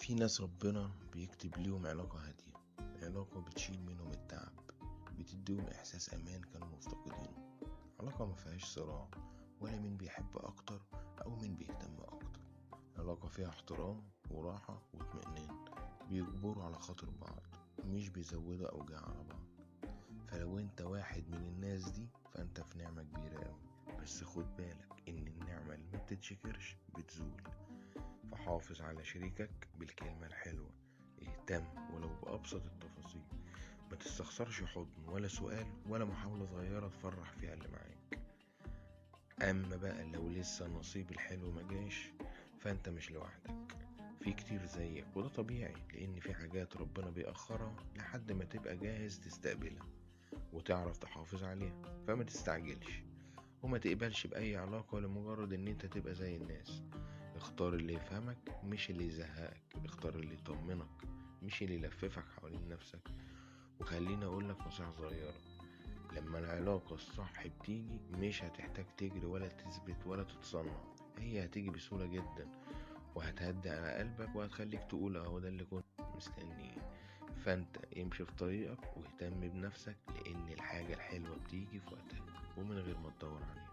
في ناس ربنا بيكتب ليهم علاقة هادية، علاقة بتشيل منهم التعب، بتديهم إحساس أمان كانوا مفتقدينه، علاقة ما فيهاش صراع ولا مين بيحب أكتر أو مين بيهتم أكتر، علاقة فيها احترام وراحة واطمئنان، بيجبروا على خاطر بعض مش بيزودوا أوجاع على بعض. فلو انت واحد من الناس دي فانت في نعمة كبيرة أوي، بس خد بالك ان النعمة اللي ما بتتشكرش بتزول. فحافظ على شريكك بالكلمة الحلوة، اهتم ولو بأبسط التفاصيل، ما تستخسرش حضن ولا سؤال ولا محاولة صغيرة تفرح فيها اللي معاك. اما بقى لو لسه النصيب الحلو ما جاش فانت مش لوحدك، في كتير زيك، وده طبيعي لان في حاجات ربنا بيأخرها لحد ما تبقى جاهز تستقبلها وتعرف تحافظ عليها. فما تستعجلش وما تقبلش بأي علاقة لمجرد ان انت تبقى زي الناس. اختار اللي يفهمك مش اللي يزهقك، اختار اللي يطمنك مش اللي يلففك حوالين نفسك. وخليني اقولك نصيحة صغيرة، لما العلاقة الصح بتيجي مش هتحتاج تجري ولا تثبت ولا تتصنع، هي هتيجي بسهولة جدا وهتهدي على قلبك وهتخليك تقول اهو ده اللي كنت مستنيه. فانت امشي في طريقك واهتم بنفسك، لان الحاجة الحلوة بتيجي في وقتها ومن غير ما تدور عليها.